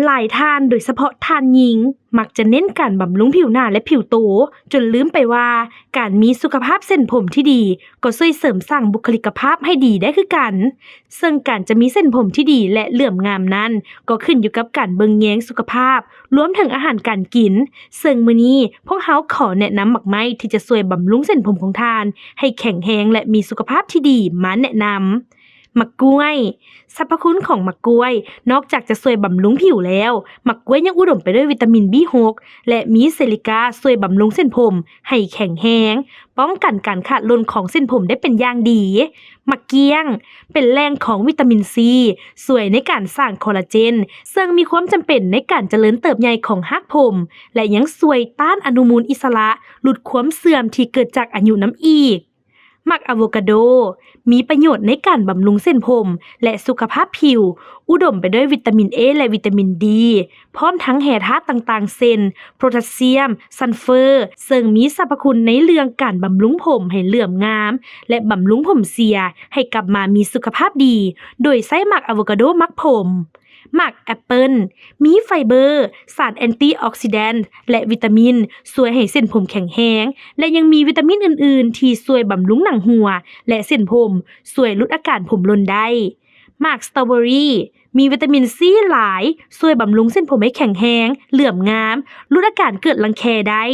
ຫຼາຍທ່ານ ໂດຍສະເພາະທ່ານຍິງ ມັກຈະເນັ້ນການບຳລຸງຜິວໜ້າ ແລະ ຜິວໂຕ ຈົນລືມໄປວ່າ ການມີສຸຂະພາບເສັ້ນຜົມທີ່ດີ ກໍຊ່ວຍເສີມສ້າງບຸກຄະລິກະພາບໃຫ້ດີໄດ້ຄືກັນ. ເຊິ່ງການຈະມີເສັ້ນຜົມທີ່ດີ ແລະ ເຫຼື້ອມງາມນັ້ນ ກໍຂຶ້ນຢູ່ກັບການເບິ່ງແຍງສຸຂະພາບ ລວມເຖິງອາຫານການກິນ. ເຊິ່ງມື້ນີ້ພວກເຮົາຂໍແນະນຳໝາກໄມ້ທີ່ຈະຊ່ວຍບຳລຸງເສັ້ນຜົມຂອງທ່ານໃຫ້ແຂງແຮງ ແລະ ມີສຸຂະພາບທີ່ດີມາແນະນຳ. ໝາກກ້ວຍ. ສັບພະຄຸນຂອງໝາກກ້ວຍ ນອກຈາກຈະຊ່ວຍບຳລຸງຜິວແລ້ວ, ໝາກກ້ວຍຍັງອຸດົມໄປດ້ວຍວິຕາມິນ ບີຫົກ ແລະ ມີເຊລິກາ ຊ່ວຍບຳລຸງເສັ້ນຜົມໃຫ້ແຂງແຮງ, ປ້ອງກັນການຂາດຫຼົ່ນຂອງເສັ້ນຜົມໄດ້ເປັນຢ່າງດີ. ໝາກກ້ຽງ ເປັນແຫຼ່ງຂອງວິຕາມິນຊີ ຊ່ວຍໃນການສ້າງຄໍລາເຈນ ເຊິ່ງມີຄວາມຈຳເປັນໃນການຈະເລີນເຕີບໃຫຍ່ຂອງຮາກຜົມ ແລະ ຍັງຊ່ວຍຕ້ານອະນຸມູນອິດສະຫຼະ ຫຼຸດຄວາມເສື່ອມທີ່ເກີດຈາກອາຍຸນຳອີກ. ໝາກອາໂວກາໂດ ມີປະໂຫຍດໃນການບຳລຸງເສັ້ນຜົມ ແລະ ສຸຂະພາບຜິວ, ອຸດົມໄປດ້ວຍວິຕາມິນເອ ແລະ ວິຕາມິນດີ ພ້ອມທັງແຮ່ທາດຕ່າງໆ ເຊັ່ນ ໂພແທສຊຽມ, ຊັນເຟີ ເຊິ່ງມີສັບພະຄຸນໃນເລື່ອງການບຳລຸງຜົມໃຫ້ເຫຼື້ອມງາມ ແລະ ບຳລຸງຜົມເສຍໃຫ້ກັບມາມີສຸຂະພາບດີ ໂດຍໃຊ້ໝາກອາໂວກາໂດໝັກຜົມ. ໝາກແອັບເປິນ ມີໄຟເບີ, ສານແອນຕີອອກຊີແດນ ແລະ ວິຕາມິນ ຊ່ວຍໃຫ້ເສັ້ນຜົມແຂງແຮງ ແລະ ຍັງມີວິຕາມິນອື່ນໆ ທີ່ຊ່ວຍບຳລຸງໜັງຫົວ ແລະ ເສັ້ນຜົມ, ຊ່ວຍຫຼຸດອາການຜົມຫຼົ່ນໄດ້. ໝາກສະຕໍເບີຣີ ມີວິຕາມິນຊີຫຼາຍ, ຊ່ວຍບຳລຸງເສັ້ນຜົມໃຫ້ແຂງແຮງ, ເຫຼື້ອມງາມ, ຫຼຸດອາການເກີດລັງແຄໄດ້.